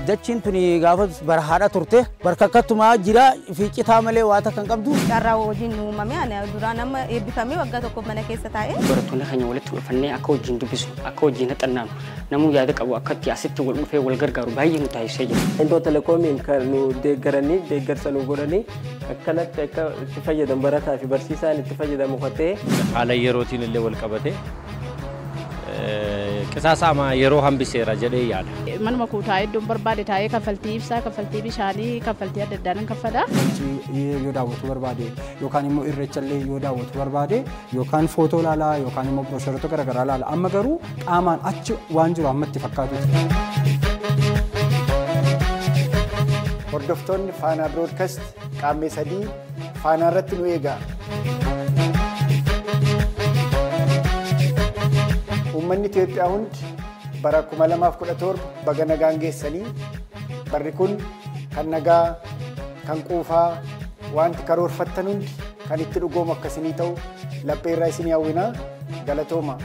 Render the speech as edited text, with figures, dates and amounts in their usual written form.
Dachiin tuni gaafa barahaadha turte barkakkattumaa jira fiicitaa malee waa takka hin qabdu. Carraa hojiin nu uumame ani duraan amma eebbifamee waggaa tokko mana keessa taa'e. Barattoonni keenya walitti dhufannee akka wajjin dubbisu, akka wajjin haxannaanu, namuu yaada qabu akka itti asitti wal dhufee wal gargaaru baay'ee nu taasisee jira. Intoo telekoomiin kan nu deeggaranii deeggarsa nu godhanii akkanatti akka itti fayyadamu barataa fi barsiisaan itti fayyadamu kan ta'e. Haala yerootiin illee wal qabate qisaasama yeroo hambiseera jedhee yaada. Manuma koo taa'ee iddoon barbaade taa'ee kaffaltii ibsaa, kaffaltii bishaanii, kaffaltii adda addaa nan kaffala. Yoo daawwatu barbaade yookaan immoo irreecha illee yoo daawwatu barbaade yookaan footoo ilaalaa yookaan immoo broosharoota garaagaraa ilaala. Amma garuu qaamaan achi waan jiru amma itti fakkaatutti. Hordoftoonni Faanaa Biroodkast Qaammee 3 Faanaa irratti nu eegaa. Uummanni Itoophiyaa hundi bara 2017 baga nagaan geessanii, barri kun kan nagaa, kan quufaa, wanti karoorfattan hundi kan itti dhugoomu akkasinii ta'u lapheerraa isinii hawwinaa, galatooma.